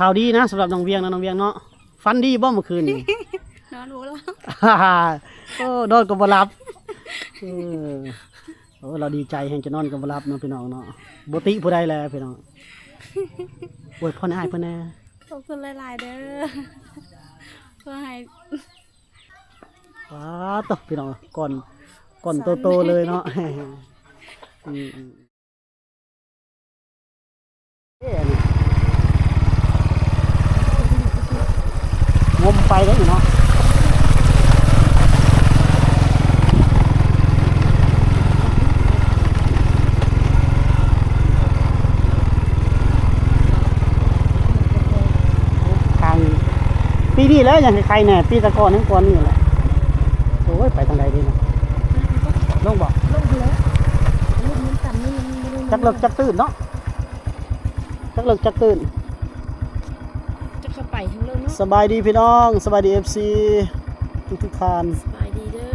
ຂ່າວດີນະ ສຳລັບນ້ອງວຽງນະ ນ້ອງວຽງເນາະ. ຝັນດີບໍ່ມື້ຄືນນີ້? ນອນບໍ່ຫຼັບ. ໂອ້ ນອນກໍບໍ່ຫຼັບ. ເອີ ໂອ້ ລາວດີໃຈແຮງ ຈະນອນກໍບໍ່ຫຼັບເນາະ ພີ່ນ້ອງເນາະ. ບໍ່ຕິຜູ້ໃດແລະ ພີ່ນ້ອງ. ອວຍພອນໃຫ້ອ້າຍເພິ່ນແດ່. ຂອບຄຸນຫຼາຍໆເດີ. ຂໍໃຫ້ ປາດໂທ້ ພີ່ນ້ອງ ກ້ອນ ກ້ອນໂຕໆເລີຍເນາະ. ອືມ ງົມໄປເດ້ເນາະ. ທາງ ປີນີ້ແຫຼະຍັງໄຄໆແດ່ ປີຕະກ່ອນຍັງກວ່ານີ້ແຫຼະ. ໂອ້ຍ ໄປທາງໃດດີນະ? ລົງບໍ່? ລົງພຸ້ນແຫຼະ. ລົງມັນຕັນນີ້ຍັງບໍ່ໄດ້ ຈັກເລິກຈັກຕື້ນເນາະ. ຈັກເລິກຈັກຕື້ນ. ຈັກເຂົ້າໄປທາງເລີກເນາະ. ສະບາຍດີພີ່ນ້ອງ ສະບາຍດີເອັຟຊີທຸກໆທ່ານ. ສະບາຍດີເດີ.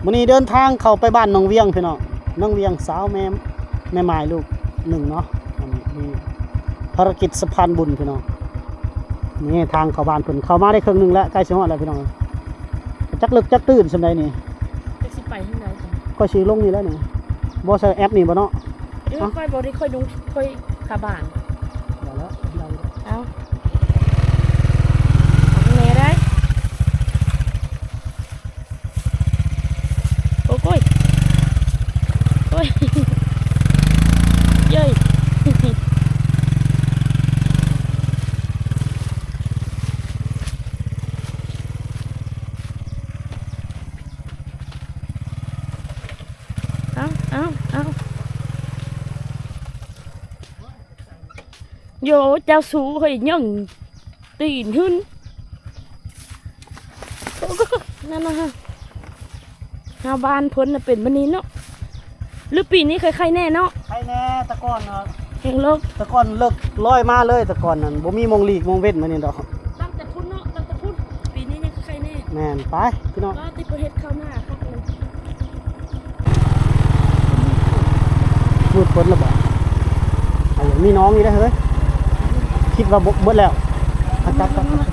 ມື້ນີ້ເດີນທາງເຂົ້າໄປບ້ານໜອງວຽງພີ່ນ້ອງ. ໜອງວຽງ ສາວແມ່ ແມ່ໝ້າຍລູກໜຶ່ງເນາະ. ອັນນີ້ມີພາລະກິດສະພານບຸນພີ່ນ້ອງ. ນີ້ທາງເຂົ້າບ້ານເພິ່ນ ເຂົ້າມາໄດ້ເຄິ່ງໜຶ່ງແລ້ວ ໃກ້ຊິຮອດແລ້ວພີ່ນ້ອງ. ຈັກເລິກຈັກຕື້ນສ່ຳໃດນີ້? ຈັກຊິໄປທາງໃດ. ຂ້ອຍຊິລົງນີ້ແຫຼະນີ້. ບໍ່ໃສ່ແອັບນີ້ບໍ່ເນາະ? ເອີ ຂ້ອຍບໍ່ໄດ້ ຂ້ອຍລົງ ຂ້ອຍຂາບານ. ໄດ້ແລ້ວ ໄດ້ແລ້ວ. ເອົາ ເອົາແນ່ໄດ໋. ໂອ້ຍ ໂອ້ຍ ເຢີ້ຍ. ເອົາ ເອົາ ເອົາ ໂຢ ເຈົ້າຊູເຮີ້ຍ ຍ່ອງຕີນຫຶ້ນ ນັ້ນນະ. ເຮົາບ້ານເພິ່ນນະເປັນແບບນີ້ເນາະ. ຫຼືປີນີ້ຄ່ອຍໄຄແນ່ເນາະ? ໄຄແນ່. ແຕ່ກ່ອນນະ ແຮງເລິກ ແຕ່ກ່ອນເລິກລອຍມາເລີຍ. ແຕ່ກ່ອນນັ້ນບໍ່ມີໝ່ອງຫຼີກໝ່ອງເວັ້ນມານີ້ດອກ. ຕັ້ງແຕ່ພຸ້ນເນາະ ຕັ້ງແຕ່ພຸ້ນ. ປີນີ້ຍັງໄຄແນ່. ແມ່ນ. ໄປພີ່ນ້ອງ ວ່າຕິບໍ່ເຮັດເຂົ້າໜ້າຄັກເລີຍ. ມືດເພິ່ນລະບາດ. ເອົາ ມີນ້ອງອີກແລ້ວເຮີ້ຍ. ຄິດວ່າບໍ່ ເບິດແລ້ວ. ມາຈັບ ມາ ມາ ມາ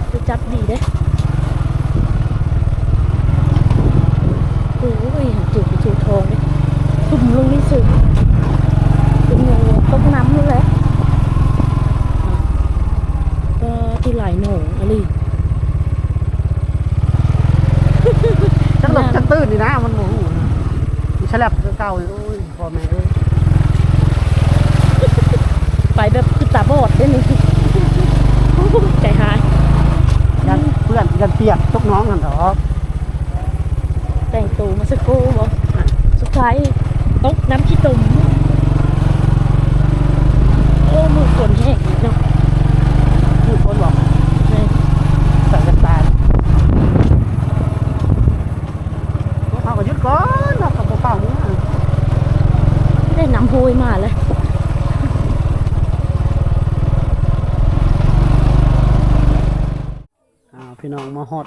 ໄປຈັບດີເດ້. ໂອ້ຍ ເຈັບໄປຖືທອງເດ້. ທຸ່ມລົງນີ້ເສີຍ ເປັນຫຍັງຕົກນ້ຳນັ້ນແຫຼະ. ກໍທີ່ຫຼາຍໜອງອີ່ຫຼີ. ຈັກເລິກຈັກຕື້ນນີ້ນະ ມັນບໍ່ຮູ້ນະ. ມີສະແລັບຄືເກົ່າ. ໂອ້ຍ ພໍ່ແມ່ເອີຍ ໄປແບບຄືຕາບອດເດ້ນີ້. ໂອ້ຍ ໃຈຮ້າຍ. ຢ້ານເປື້ອນ ຢ້ານປຽກຕົກໜອງຫັ້ນດອກ. ແຕ່ງໂຕມາສະໂກ້ບໍ່? ສຸດທ້າຍຕົກນ້ຳຂີ້ຕົມ. ໂອ້ ມື້ຝົນແຮງເນາະ. ມື້ຝົນບໍ່? ແມ່ນ. ໃສ່ແວ່ນຕາ. ພວກເຮົາກໍຢຸດກ່ອນເນາະ ກໍບໍ່ຟ້າວເມືອ. ໄດ້ນ້ຳໂຫຍມາແລ້ວ. ອ່າ ພີ່ນ້ອງ ມາຮອດ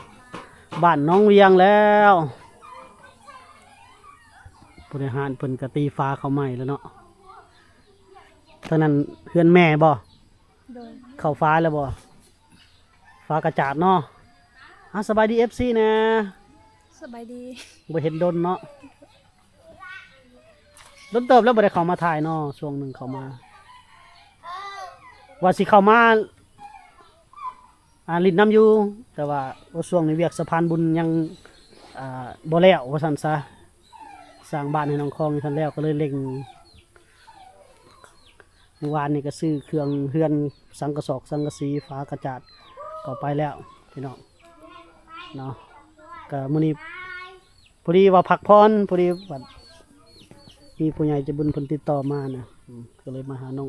ບ້ານໜອງວຽງແລ້ວ. ຜູ້ໃຫຍ່ບ້ານເພິ່ນກໍຕີຝາເຂົ້າໃໝ່ແລ້ວເນາະ. ທາງນັ້ນເຮືອນແມ່ບໍ່? ໂດຍ. ເຂົ້າຝາແລ້ວບໍ່? ຝາກະຈາດເນາະ. ອ່າ ສະບາຍດີເອັຟຊີແດ່. ສະບາຍດີ. ບໍ່ເຫັນດົນເນາະ. ດົນເຕີບແລ້ວບໍ່ໄດ້ເຂົ້າມາຖ່າຍເນາະ. ຊ່ວງໜຶ່ງເຂົ້າມາ ວ່າຊິເຂົ້າມາ ອ່າ ຫຼິ້ນນຳຢູ່ ແຕ່ວ່າ ໂອ້ ຊ່ວງນີ້ວຽກສະພານບຸນຍັງ ອ່າ ບໍ່ແລ້ວວ່າຊັ້ນຊະ. ສ້າງບ້ານໃຫ້ນ້ອງຄອງຍັງທັນແລ້ວ ກໍເລີຍເລັ່ງ. ມື້ວານນີ້ກໍຊື້ເຄື່ອງເຮືອນ ສັງກະສອກສັງກະສີ ຝາກະຈາດ ເຂົ້າໄປແລ້ວພີ່ນ້ອງເນາະ. ກໍມື້ນີ້ພໍດີວ່າພັກຜ່ອນ ພໍດີວ່າມີຜູ້ໃຫຍ່ໃຈບຸນເພິ່ນຕິດຕໍ່ມານະ. ອືມ ກໍເລີຍມາຫານ້ອງ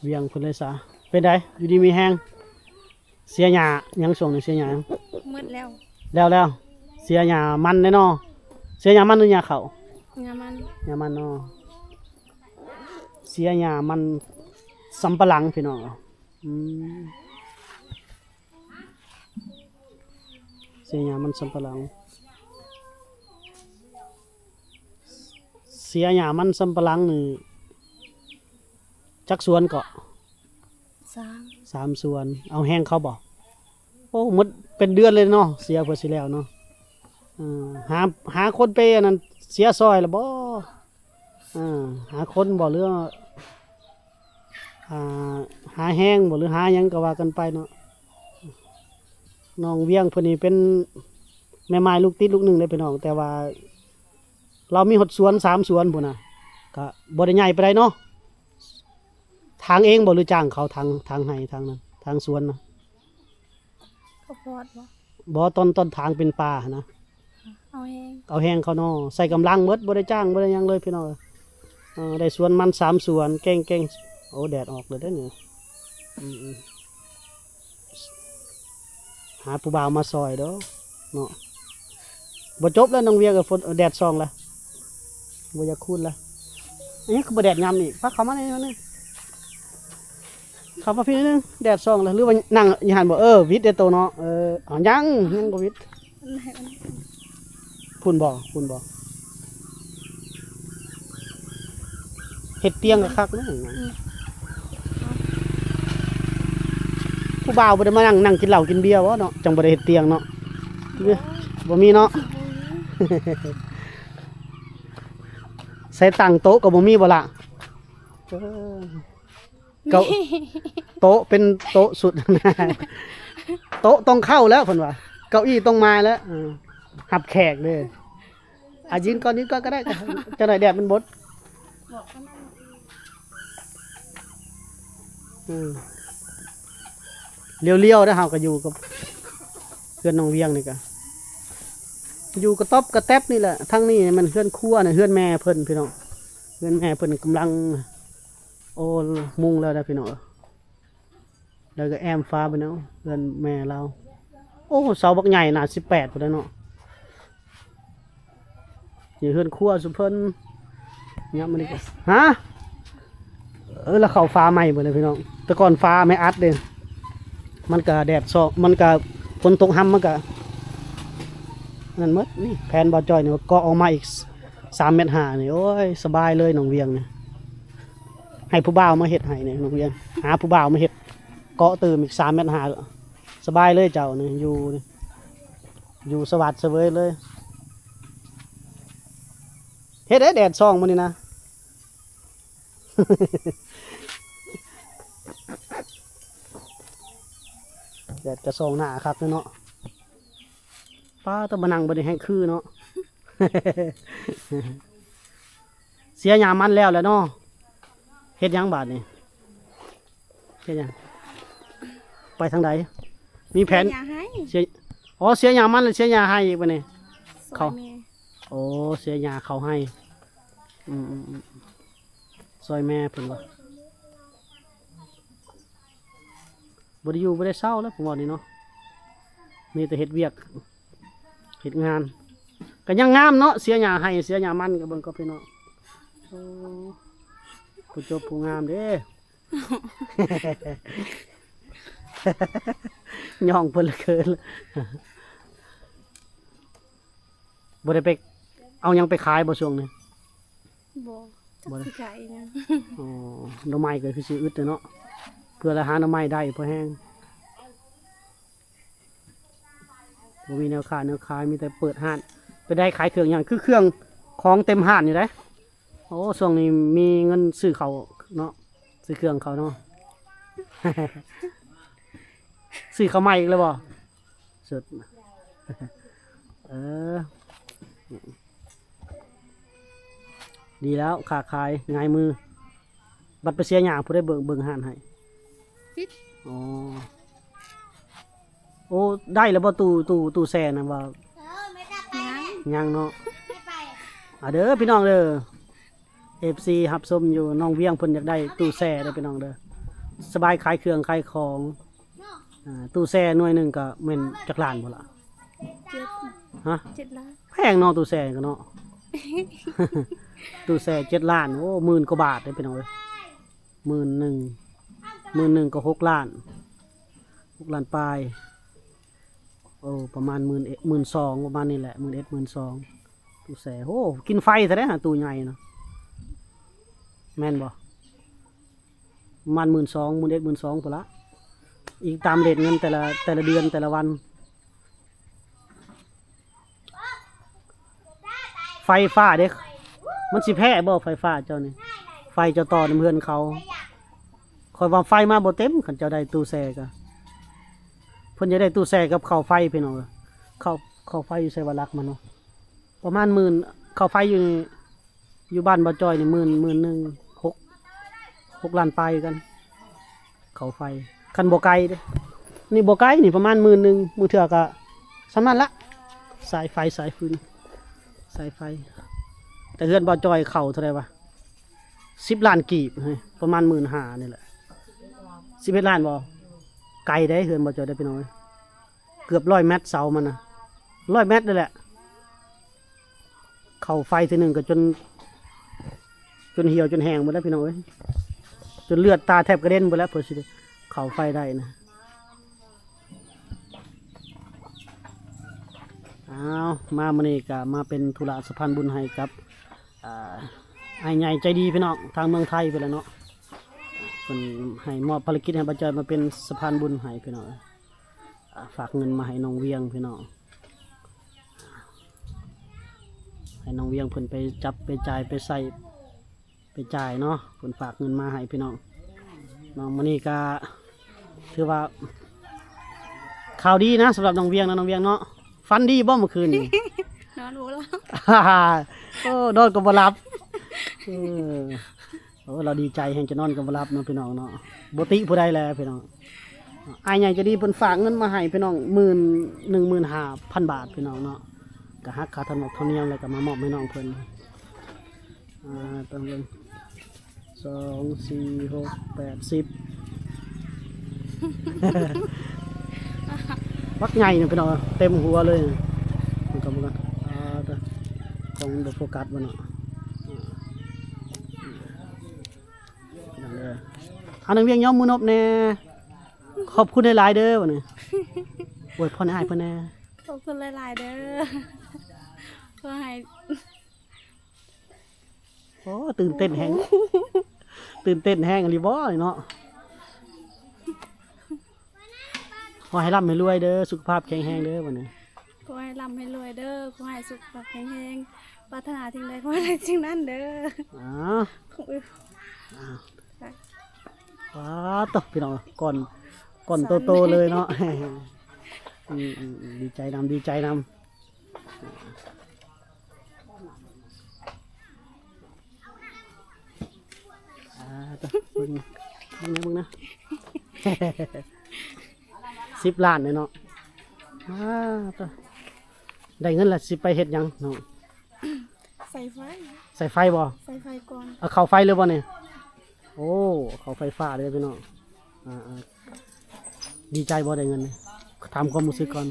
ວຽງເພິ່ນເລີຍຊະ. ເປັນໃດ ຢູ່ດີມີແຮງ? ເສຍຫຍ້າຫຍັງ ຊ່ວງນີ້ເສຍຫຍ້າຫຍັງ? ໝົດແລ້ວ. ແລ້ວໆ. ເສຍຫຍ້າມັນແດ່ເນາະ. ເສຍຫຍ້າມັນ ຫຼືຫຍ້າເຂົ້າ? ຫຍ້າມັນ. ຫຍ້າມັນເນາະ. ເສຍຫຍ້າມັນສຳປະຫຼັງພີ່ນ້ອງ. ອືມ ເສຍຫຍ້າມັນສຳປະຫຼັງ. ເສຍຫຍ້າມັນສຳປະຫຼັງນີ້ ຈັກສວນເກາະ? ສາມ ສາມສວນ. ເອົາແຮງເຂົາບໍ່? ໂອ້ ໝົດເປັນເດືອນເລີຍເນາະ ເສຍເພື່ອຊິແລ້ວເນາະ. ເອີ ຫາ ຫາຄົນໄປອັນນັ້ນເສຍຊ່ອຍລະບໍ່? ເອີ ຫາຄົນບໍ່ ຫຼືວ່າ ອ່າ ຫາແຮງບໍ່ ຫຼືຫາຫຍັງກໍວ່າກັນໄປເນາະ. ນ້ອງວຽງເພິ່ນນີ້ເປັນແມ່ໝ້າຍລູກຕິດລູກໜຶ່ງເດ້ພີ່ນ້ອງ ແຕ່ວ່າລາວມີຮອດສວນສາມສວນພຸ້ນນະ ກະບໍ່ໄດ້ໃຫຍ່ປານໃດເນາະ. ຖາງເອງບໍ່ ຫຼືຈ້າງເຂົາ ຖາງ ຖາງໄຮ່ ຖາງນັ້ນ ຖາງສວນນະ? ເຂົາພອດບໍ່? ບໍ່ ຕອນ ຕອນຖາງເປັນປ່າຫັ້ນນະ ເອົາແຮງ ເອົາແຮງເຂົາເນາະ ໃສ່ກຳລັງເບິດ ບໍ່ໄດ້ຈ້າງ ບໍ່ໄດ້ຫຍັງເລີຍພີ່ນ້ອງ. ເອີ ໄດ້ສວນມັນສາມສວນ ແກງ ແກງ ໂອ້ ແດດອອກແລ້ວເດ້ນີ້. ອືມໆ ຫາຜູ້ບ່າວມາຊ່ອຍເດີ້ເນາະ. ບໍ່ຈົບແລ້ວນ້ອງວຽງ ເອີ ຝົນ ແດດສ່ອງແລ້ວ ບໍ່ຢາກຄູນແລ້ວ. ອັນນີ້ຄືບໍ່ແດດຍາມນີ້ ພາເຂົ້າມານີ້ ເຂົ້າມາພີ້ໜ້ອຍໜຶ່ງ ແດດສ່ອງແລ້ວ ຫຼືວ່ານັ່ງຢູ່ຫັ້ນບໍ່? ເອີ ວິດເດ້ໂຕເນາະ. ເອີ ເອົາ ຍັງ ຍັງບໍ່ວິດ. ພຸ້ນບໍ່ ພຸ້ນບໍ່? ເຮັດຕຽງກໍຄັກເນາະ. ອືມ ຜູ້ບ່າວບໍ່ໄດ້ມານັ່ງ ນັ່ງກິນເຫຼົ້າກິນເບຍບໍ່ເນາະ ຈັ່ງບໍ່ໄດ້ເຮັດຕຽງເນາະ. ບໍ່ ບໍ່ມີເນາະ. ບໍ່ມີ. ໃສ່ຕັ້ງໂຕະກໍບໍ່ມີບໍ່ລະ? ເອີ ເກົ້າ ໂຕະເປັນໂຕະສຸດ ໂຕະຕ້ອງເຂົ້າແລ້ວເພິ່ນວ່າ ເກົ້າອີ້ຕ້ອງມາແລ້ວ. ເອີ ຮັບແຂກເດ້. ອ່ະ ຢືນກ່ອນ ຢືນກ່ອນກໍໄດ້ ຈັກໜ້ອຍແດດມັນບົດ. ເອີ ລ້ຽວໆ ເດ້ ເຮົາກໍຢູ່ກັບເຮືອນນ້ອງວຽງນີ້ ກໍຢູ່ກະຕ໊ອບກະແຕັບນີ້ແຫຼະ. ທາງນີ້ແມ່ນເຮືອນຄົວນະ ເຮືອນແມ່ເພິ່ນພີ່ນ້ອງ ເຮືອນແມ່ເພິ່ນກຳລັງ ໂອ້ ມຸງແລ້ວເດ້ພີ່ນ້ອງ. ແລ້ວກໍແອ້ມຝາໄປເນາະ ເຮືອນແມ່ລາວ. ໂອ້ ເສົາບັກໃຫຍ່ໜ້າສິບແປດພຸ້ນແຫຼະເນາະ. ນີ້ເຮືອນຄົວຊຸມເພິ່ນ. ຍາມມື້ນີ້ກໍ ຮະ? ເອີ ລະເຂົ້າຝາໃໝ່ເບິດເລີຍພີ່ນ້ອງ. ແຕ່ກ່ອນຝາໄມ້ອັດເດ້ ມັນກະແດດຊອກ ມັນກະຝົນຕົກຮຳ ມັນກະນັ້ນໝົດ. ນີ້ແຜນບ່າວຈ້ອຍນີ້ ເກາະອອກມາອີກສາມແມັດຫ້ານີ້. ໂອ້ຍ ສະບາຍເລີຍນ້ອງວຽງນີ້. ໃຫ້ຜູ້ບ່າວມາເຮັດໃຫ້ນີ້ນ້ອງວຽງ ຫາຜູ້ບ່າວມາເຮັດ ເກາະຕື່ມອີກສາມແມັດຫ້າ ສະບາຍເລີຍເຈົ້ານີ້ ຢູ່ນີ້ ຢູ່ສະຫວັດສະເຫວີຍເລີຍ. ເຮັດໃດແດດສ່ອງມື້ນີ້ນະ ແດດກະສ່ອງໜ້າຄັກເນາະ. ປ້າ ຕ້ອງມານັ່ງບໍ່ໄດ້ແຮງຄືເນາະ. ເສຍຫຍ້າມັນແລ້ວແຫຼະເນາະ. ເຮັດຫຍັງບາດນີ້? ເຮັດຫຍັງ? ໄປທາງໃດ? ມີແຜນ ເສຍຫຍ້າໄຮ່. ເສຍ ອໍ ເສຍຫຍ້າມັນ ແລະ ເສຍຫຍ້າໄຮ່ອີກບາດນີ້. ຊ່ອຍແມ່ ເຂົາ ໂອ້ ເສຍຫຍ້າເຂົ້າໄຮ່. ອືມໆ ຊ່ອຍແມ່ເພິ່ນວ່າ. ບໍ່ໄດ້ຢູ່ບໍ່ໄດ້ເຊົາແລ້ວ ຜູ້ເວົ້ານີ້ເນາະ. ມີແຕ່ເຮັດວຽກເຮັດງານ ກໍຍັງງາມເນາະ. ເສຍຫຍ້າໄຮ່ເສຍຫຍ້າມັນ ກໍເບິ່ງກໍພີ່ນ້ອງ. ໂອ້ ຜູ້ຈົບຜູ້ງາມເດ້. ຍ້ອງເພິ່ນເລີຍເຂີນ. ບໍ່ໄດ້ໄປເອົາຫຍັງໄປຂາຍບໍ່ຊ່ວງນີ້? ບໍ່ ຈັກ ບໍ່ໄດ້ ຊິຂາຍອີ່ຫຍັງ. ອໍ ໜໍ່ໄມ້ກໍຄືຊິອຶດແຫຼະເນາະ. ເພື່ອລະຫາໜໍ່ໄມ້ໄດ້ພໍແຮງ. ບໍ່ມີແນວຄ້າແນວຂາຍ ມີແຕ່ເປີດຮ້ານ. ໄປໄດ້ຂາຍເຄື່ອງຫຍັງ? ຄືເຄື່ອງຂອງເຕັມຮ້ານຢູ່ເດ້. ໂອ້ ຊ່ວງນີ້ມີເງິນຊື້ເຂົ້າເນາະ ຊື້ເຄື່ອງເຂົ້າເນາະ. ຊື້ເຂົ້າໃໝ່ອີກແລ້ວບໍ່? ສຸດ ເອີ ດີແລ້ວ ຄ້າຂາຍງ່າຍມື. ບັດໄປເສຍຫຍ້າ ຜູ້ໃດເບິ່ງ ເບິ່ງຮ້ານໃຫ້? ຕິດ ອໍ ໂອ້ ໄດ້ແລ້ວບໍ່? ຕູ້ ຕູ້ ຕູ້ແຊ່ນະບໍ່? ຍັງ ຍັງເນາະ. ອ່າ ເດີພີ່ນ້ອງເດີ ເອັຟຊີຮັບຊົມຢູ່ ນ້ອງວຽງເພິ່ນຢາກໄດ້ຕູ້ແຊ່ເດີພີ່ນ້ອງເດີ. ສະບາຍຂາຍເຄື່ອງຂາຍຂອງ. ອ່າ ຕູ້ແຊ່ໜ່ວຍໜຶ່ງກໍແມ່ນຈັກລ້ານບໍ່ລະ? ເຈັດ ຮະ? ເຈັດລ້ານ. ແພງເນາະ ຕູ້ແຊ່ກໍເນາະ. ຕູ້ແຊ່ເຈັດລ້ານ ໂອ້ ໝື່ນກວ່າບາດເດ້ພີ່ນ້ອງເອີຍ. ໝື່ນໜຶ່ງ ໝື່ນໜຶ່ງກໍຫົກລ້ານ ຫົກລ້ານປາຍ. ໂອ້ ປະມານໝື່ນເອັດ ໝື່ນສອງ ປະມານນີ້ແຫຼະ ໝື່ນເອັດ ໝື່ນສອງ. ຕູ້ແຊ່ ໂອ້ ກິນໄຟແທ້ເດ້ ຕູ້ໃຫຍ່ນະ ແມ່ນບໍ່? ປະມານໝື່ນສອງ ໝື່ນເອັດ ໝື່ນສອງພຸ້ນລະ ອີງຕາມເຣດເງິນແຕ່ລະ ແຕ່ລະເດືອນ ແຕ່ລະວັນ. ໄຟຟ້າເດ້ ມັນຊິແພ້ບໍ່ໄຟຟ້າເຈົ້ານີ້? ໄຟເຈົ້າຕໍ່ນຳເຮືອນເຂົາ. ຂ້ອຍວ່າໄຟມາບໍ່ເຕັມ ຄັນເຈົ້າໄດ້ຕູ້ແຊ່ກະ ເພິ່ນຢາກໄດ້ຕູ້ແຊ່ກັບເຂົ້າໄຟພີ່ນ້ອງເອີຍ. ເຂົ້າ ເຂົ້າໄຟຢູ່ໃສວະ ຫຼັກມັນເນາະ ປະມານໝື່ນ ເຂົ້າໄຟຢູ່ ຢູ່ບ້ານບ່າວຈ່ອຍນີ້ໝື່ນ ໝື່ນໜຶ່ງ ຫົກ ຫົກລ້ານປາຍຄືກັນ ເຂົ້າໄຟ ຄັນບໍ່ໄກເດ້. ນີ້ບໍ່ໄກ ນີ້ປະມານໝື່ນໜຶ່ງ ມື້ເທື່ອກະສ່ຳນັ້ນລະ ສາຍໄຟ ສາຍຟືນ ສາຍໄຟ. ແຕ່ເຮືອນບ່າວຈ່ອຍເຂົ້າເທົ່າໃດວະ ສິບລ້ານກີບ ປະມານໝື່ນຫ້ານີ້ແຫຼະ. ສິບເອັດລ້ານບໍ່? ໄກເດ້ ເຮືອນບ່າວຈ່ອຍເດ້ພີ່ນ້ອງເອີຍ ເກືອບຮ້ອຍແມັດເສົາມັນນະ ຮ້ອຍແມັດນີ້ແຫຼະ. ເຂົ້າໄຟເທື່ອໜຶ່ງກໍຈົນ ຈົນຫ່ຽວຈົນແຫ້ງໝົດແລ້ວພີ່ນ້ອງເອີຍ ຈົນເລືອດຕາແທບກະເດັນໝົດແລ້ວ ເພື່ອຊິໄດ້ເຂົ້າໄຟໄດ້ນະ. ອ້າວ ມາມື້ນີ້ກະມາເປັນທຸລະສະພານບຸນໃຫ້ກັບ ອ່າ ອ້າຍໃຫຍ່ໃຈດີພີ່ນ້ອງ ທາງເມືອງໄທພຸ້ນແຫຼະເນາະ ເພິ່ນໃຫ້ມອບພາລະກິດໃຫ້ບ່າວຈ່ອຍມາເປັນສະພານບຸນໃຫ້ພີ່ນ້ອງ. ອ່າ ຝາກເງິນມາໃຫ້ນ້ອງວຽງພີ່ນ້ອງ ໃຫ້ນ້ອງວຽງເພິ່ນໄປຈັບໄປຈ່າຍໄປໃຊ້ໄປຈ່າຍເນາະ ເພິ່ນຝາກເງິນມາໃຫ້ພີ່ນ້ອງເນາະ. ມື້ນີ້ກະຖືວ່າຂ່າວດີນະ ສຳລັບນ້ອງວຽງນະ ນ້ອງວຽງເນາະ. ຝັນດີບໍ່ມື້ຄືນນີ້? ນອນບໍ່ຫຼັບ ໂອ້ ນອນກໍບໍ່ຫຼັບ ເອີ. ໂອ້ ລາວດີໃຈແຮງ ຈະນອນກໍບໍ່ຫຼັບເນາະພີ່ນ້ອງເນາະ ບໍ່ຕິຜູ້ໃດແຫຼະພີ່ນ້ອງ. ອ້າຍໃຫຍ່ໃຈດີເພິ່ນຝາກເງິນມາໃຫ້ພີ່ນ້ອງ ໝື່ນ ໜຶ່ງໝື່ນຫ້າພັນບາດພີ່ນ້ອງເນາະ ກະຫັກຄ່າທຳນຽມ ທຳນຽມ ແລ້ວກະມາມອບໃຫ້ນ້ອງເພິ່ນ. ອ່າ ຕ້ອງເບິ່ງ ສອງ ສີ່ ຫົກ ແປດ ສິບ ບັກໃຫຍ່ນີ້ພີ່ນ້ອງ ເຕັມຫົວເລີຍ. ເບິ່ງກ່ອນ ເບິ່ງກ່ອນ ອ່າ ຕະ ກ້ອງມັນບໍ່ໂຟກັສບໍ່ເນາະ. ພີ່ນ້ອງເດີ ອາ ນາງວຽງ ຍອມມືນົບແດ່ ຂອບຄຸນຫຼາຍໆເດີ ບັດນີ້ ອວຍພອນໃຫ້ອ້າຍເພິ່ນແດ່ ຂອບຄຸນຫຼາຍໆເດີ ຂໍໃຫ້ ໂອ້ ຕື່ນເຕັ້ນແຮງ ຕື່ນເຕັ້ນແຮງອີ່ຫຼີບໍ່ນີ້ເນາະ. ຂໍໃຫ້ລ່ຳໃຫ້ລວຍເດີ ສຸຂະພາບແຂງແຮງເດີ ບັດນີ້ ຂໍໃຫ້ລ່ຳໃຫ້ລວຍເດີ ຂໍໃຫ້ສຸຂະພາບແຂງແຮງ ປາດຖະໜາສິ່ງໃດຂໍໃຫ້ໄດ້ສິ່ງນັ້ນເດີ. ອ້າວ ອ້າວ ປາດໂທ້ ພີ່ນ້ອງ ກ້ອນ ກ້ອນໂຕໆເລີຍເນາະ. ອືມ ອືມ ອືມ ດີໃຈນຳ ດີໃຈນຳ. ອ່າ ເບິ່ງ ເບິ່ງນະ ເບິ່ງນະ ສິບລ້ານເດ້ເນາະ. ອ່າ ໄດ້ເງິນລະຊິໄປເຮັດຫຍັງນ້ອງ? ໃສ່ໄຟ ໃສ່ໄຟບໍ່? ໃສ່ໄຟກ່ອນ ເອົາເຂົ້າໄຟເລີຍບໍ່ນີ້? ໂອ້ ເຂົ້າໄຟຟ້າເລີຍພີ່ນ້ອງ. ອ່າ ອ່າ ດີໃຈບໍ່ໄດ້ເງິນນີ້? ຖາມຄວາມຮູ້ສຶກກ່ອນ.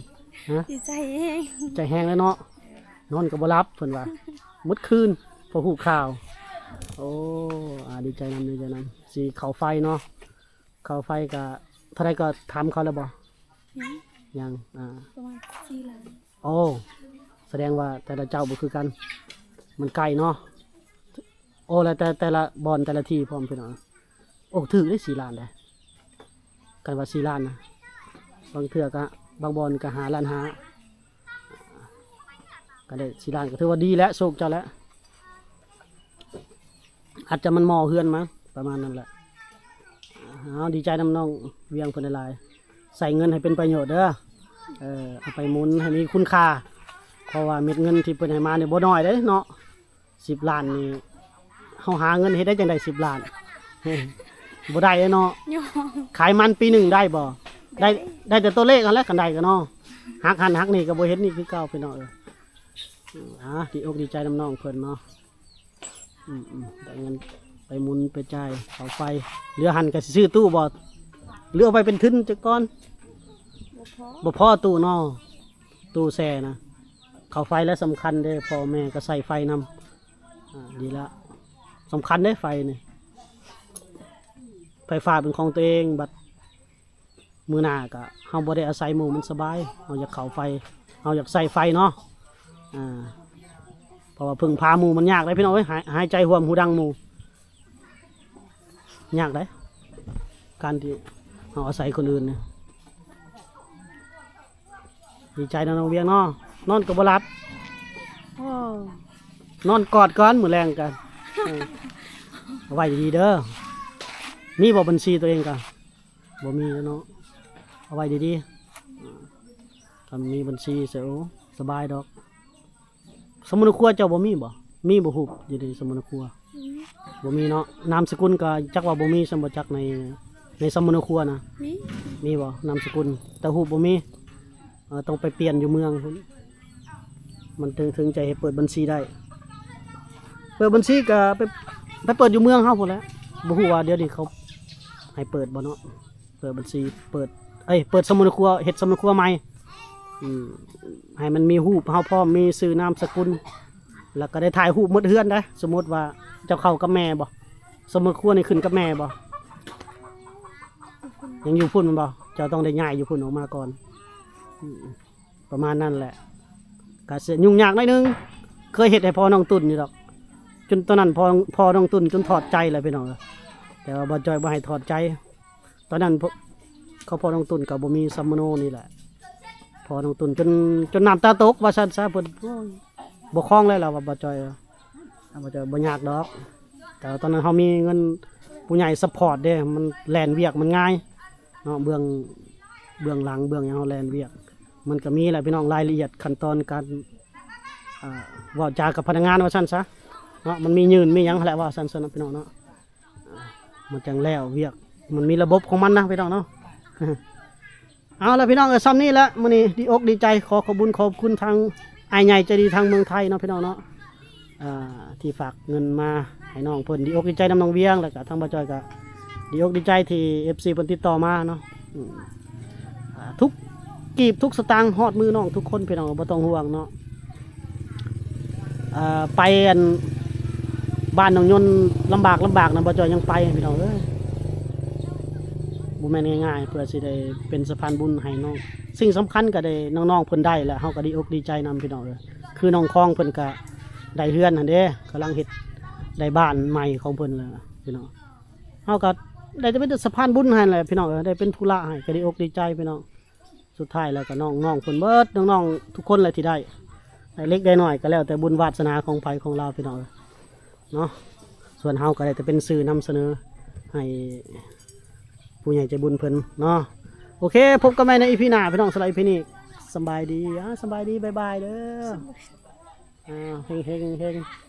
ຮະ? ດີໃຈແຮງ ໃຈແຮງແລ້ວເນາະ ນອນກໍບໍ່ຫຼັບເພິ່ນວ່າ ໝົດຄືນ ພໍຮູ້ຂ່າວ. ໂອ້ ອ່າ ດີໃຈນຳ ດີໃຈນຳ ຊິເຂົ້າໄຟເນາະ ເຂົ້າໄຟກະເທົ່າໃດກໍຖາມເຂົາແລ້ວບໍ່? ຍັງ ຍັງ ອ່າ ປະມານສີ່ລ້ານ. ໂອ້ ສະແດງວ່າແຕ່ລະເຈົ້າບໍ່ຄືກັນ ມັນໃກ້ເນາະ. ໂອ້ ແລ້ວແຕ່ ແຕ່ລະບ່ອນແຕ່ລະທີ່ພ້ອມພີ່ນ້ອງ. ໂອ້ ຖືກເດ້ສີ່ລ້ານເດ້ ຄັນວ່າສີ່ລ້ານນະ ບາງເທື່ອກະ ບາງບ່ອນກະຫ້າລ້ານຫ້າ ກະໄດ້ສີ່ລ້ານ ກະຖືວ່າດີແລ້ວ ໂຊກເຈົ້າແລ້ວ. ອາດຈະມັນໝໍ້ເຮືອນມາ ປະມານນັ້ນແຫຼະ. ເອົາ ດີໃຈນຳນ້ອງວຽງເພິ່ນຫຼາຍໆ ໃຊ້ເງິນໃຫ້ເປັນປະໂຫຍດເດີ. ເອີ ເອົາໄປໝູນໃຫ້ມີຄຸນຄ່າ ເພາະວ່າເມັດເງິນທີ່ເພິ່ນໃຫ້ມານີ້ບໍ່ໜ້ອຍເດ້ເນາະ ສິບລ້ານນີ້ ເຮົາຫາເງິນເຮັດໄດ້ຈັ່ງໃດສິບລ້ານ? ບໍ່ໄດ້ເນາະ. ຂາຍມັນປີໜຶ່ງໄດ້ບໍ່? ໄດ້ ໄດ້ແຕ່ຕົວເລກຫັ້ນແຫຼະ ຄັນໄດ້ກະເນາະ ຫັກຫັ້ນຫັກນີ້ກະບໍ່ເຮັດນີ້ຄືເກົ່າພີ່ນ້ອງເອີຍ. ອ່າ ດີອົກດີໃຈນຳນ້ອງເພິ່ນເນາະ. ອືມໆ ໄດ້ເງິນໄປໝູນໄປຈ່າຍເຂົ້າໄຟ ເຫຼືອຫັ້ນກະຊິຊື້ຕູ້ບໍ່? ຫຼືເອົາໄປເປັນທຶນຈັກກ່ອນ? ບໍ່ພໍ ບໍ່ພໍຕູ້ເນາະ ຕູ້ແຊ່ນະ. ເຂົ້າໄຟແລະສຳຄັນເດ້ ພໍ່ແມ່ກະໃຊ້ໄຟນຳ. ອ່າ ດີລະ ສຳຄັນເດ້ໄຟນີ້ ໄຟຟ້າເປັນຂອງຕົວເອງ ບັດ ມື້ໜ້າກະເຮົາບໍ່ໄດ້ອາໄສໝູ່ມັນສະບາຍ ເຮົາຢາກເຂົ້າໄຟ ເຮົາຢາກໃຊ້ໄຟເນາະ. ອ່າ ເພາະວ່າເພິ່ງພາໝູ່ມັນຍາກເດ້ພີ່ນ້ອງເອີຍ ຫາຍ ຫາຍໃຈຮ່ວມຫູດັງໝູ່ ຍາກເດ້. ການທີ່ເຮົາອາໄສຄົນອື່ນນີ້. ດີໃຈເນາະນ້ອງວຽງເນາະ ນອນກໍບໍ່ຫຼັບ. ໂອ້ ນອນກອດກ່ອນ ມື້ແລງກະ ເອີ ເອົາໄວ້ດີໆເດີ. ມີບໍ່ບັນຊີຕົວເອງກະ? ບໍ່ມີແລ້ວເນາະ ເອົາໄວ້ດີໆ. ຄັນມີບັນຊີຊະ ໂອ້ ສະບາຍດອກ. ສະໝຸນຄົວເຈົ້າບໍ່ມີບໍ່? ມີບໍ່? ຮູບຢູ່ໃນສະໝຸນຄົວ ອືມ ບໍ່ມີເນາະ. ນາມສະກຸນກໍຈັກວ່າບໍ່ມີ ຊັ້ນບໍ່ຈັກໃນ ໃນສະໝຸນຄົວນະ ມີ ມີບໍ່ນາມສະກຸນ? ແຕ່ຮູບບໍ່ມີ. ເອີ ຕ້ອງໄປປ່ຽນຢູ່ເມືອງພຸ້ນ ມັນເຖິງ ເຖິງຈະໃຫ້ເປີດບັນຊີໄດ້. ເປີດບັນຊີກໍໄປ ໄປເປີດຢູ່ເມືອງເຮົາພຸ້ນແຫຼະ. ບໍ່ຮູ້ວ່າດຽວນີ້ເຂົາໃຫ້ເປີດບໍ່ເນາະ. ເປີດບັນຊີ ເປີດ ເອີຍ ເປີດສະໝຸນຄົວ ເຮັດສະໝຸນຄົວໃໝ່ ອືມ ໃຫ້ມັນມີຮູບເຮົາພ້ອມ ມີຊື່ນາມສະກຸນ ແລ້ວກໍໄດ້ຖ່າຍຮູບໝົດເຮືອນໄດ໋. ສົມມຸດວ່າເຈົ້າເຂົ້າກັບແມ່ບໍ່? ສະໝຸນຄົວນີ້ຂຶ້ນກັບແມ່ບໍ່? ຍັງຢູ່ພຸ້ນແມ່ນບໍ່? ເຈົ້າຕ້ອງໄດ້ຍ້າຍຢູ່ພຸ້ນອອກມາກ່ອນ ອືມ ປະມານນັ້ນແຫຼະ. ກະຊິຫຍຸ້ງຍາກໜ້ອຍໜຶ່ງ ເຄີຍເຮັດໃຫ້ພໍ່ນ້ອງຕຸ່ນຢູ່ດອກ ຈົນຕອນນັ້ນພໍ່ ພໍ່ນ້ອງຕຸ່ນຈົນຖອດໃຈແຫຼະພີ່ນ້ອງ. ແຕ່ວ່າບ່າວຈ້ອຍບໍ່ໃຫ້ຖອດໃຈ. ຕອນນັ້ນ ເຂົາພໍ່ນ້ອງຕຸ່ນກໍບໍ່ມີສຳມະໂນນີ້ແຫຼະ ພໍ່ນ້ອງຕຸ່ນຈົນ ຈົນນ້ຳຕາຕົກວ່າຊັ້ນຊະ. ເພິ່ນ ໂອ້ຍ ບໍ່ຄອງແລ້ວ ລາວວ່າ ບ່າວຈ້ອຍ ບ່າວຈ້ອຍ ບໍ່ຍາກດອກ. ແຕ່ວ່າຕອນນັ້ນເຮົາມີເງິນຜູ້ໃຫຍ່ຊັບພອດເດ້ ມັນແລ່ນວຽກມັນງ່າຍເນາະ ເບື້ອງ ເບື້ອງຫຼັງເບື້ອງຫຍັງເຮົາແລ່ນວຽກ ມັນກໍມີແຫຼະພີ່ນ້ອງ ລາຍລະອຽດຂັ້ນຕອນການ ອ່າ ເວົ້າຈາກັບພະນັກງານວ່າຊັ້ນຊະເນາະ ມັນມີຍື່ນມີຫຍັງຫັ້ນແຫຼະ ວ່າຊັ້ນຊະເນາະພີ່ນ້ອງເນາະ. ມັນຈັ່ງແລ້ວວຽກ ມັນມີລະບົບຂອງມັນນະພີ່ນ້ອງເນາະ. ເອົາລະພີ່ນ້ອງເອີຍ ຊ່ຳນີ້ແຫຼະ ມື້ນີ້ດີອົກດີໃຈ ຂໍຂອບບຸນຂອບຄຸນທາງອ້າຍໃຫຍ່ໃຈດີທາງເມືອງໄທເນາະພີ່ນ້ອງເນາະ ອ່າ ທີ່ຝາກເງິນມາໃຫ້ນ້ອງເພິ່ນ. ດີອົກດີໃຈນຳນ້ອງວຽງ ແລ້ວກະທາງບ່າວຈ້ອຍກະດີອົກດີໃຈທີ່ເອັຟຊີເພິ່ນຕິດຕໍ່ມາເນາະ ອືມ ອ່າ ທຸກກີບທຸກສະຕາງຮອດມືນ້ອງທຸກຄົນພີ່ນ້ອງ ບໍ່ຕ້ອງຫ່ວງເນາະ. ອ່າ ໄປອັນບ້ານໜອງຍົນລຳບາກລຳບາກນະ ບ່າວຈ້ອຍຍັງໄປພີ່ນ້ອງເອີຍ ບໍ່ແມ່ນງ່າຍໆ ເພື່ອຊິໄດ້ເປັນສະພານບຸນໃຫ້ນ້ອງ. ສິ່ງສຳຄັນກໍໄດ້ ນ້ອງໆເພິ່ນໄດ້ແລ້ວ ເຮົາກໍດີອົກດີໃຈນຳພີ່ນ້ອງເອີຍ. ຄືນ້ອງຄອງເພິ່ນກໍໄດ້ເຮືອນຫັ້ນເດ້ ກຳລັງເຮັດໄດ້ບ້ານໃໝ່ຂອງເພິ່ນແລ້ວພີ່ນ້ອງ ເຮົາກໍໄດ້ແຕ່ເປັນສະພານບຸນໃຫ້ແຫຼະພີ່ນ້ອງເອີຍ ໄດ້ເປັນທຸລະໃຫ້ ກໍດີອົກດີໃຈພີ່ນ້ອງ. ສຸດທ້າຍແລ້ວກໍນ້ອງໆເພິ່ນເບິດ ນ້ອງໆທຸກຄົນແຫຼະທີ່ໄດ້ ໄດ້ເລັກໄດ້ນ້ອຍກໍແລ້ວແຕ່ບຸນວາດສະໜາຂອງໃຜຂອງລາວພີ່ນ້ອງເນາະ. ສ່ວນເຮົາກໍໄດ້ແຕ່ເປັນສື່ນຳສະເໜີໃຫ້ຜູ້ໃຫຍ່ໃຈບຸນເພິ່ນເນາະ. ໂອເຄ ພົບກັນໃໝ່ໃນອີພີໜ້າພີ່ນ້ອງ. ສຳລັບອີພີນີ້ສະບາຍດີ ອ່າ ສະບາຍດີ ບາຍບາຍເດີ ສະບາຍ ອ່າ ເຮັງໆ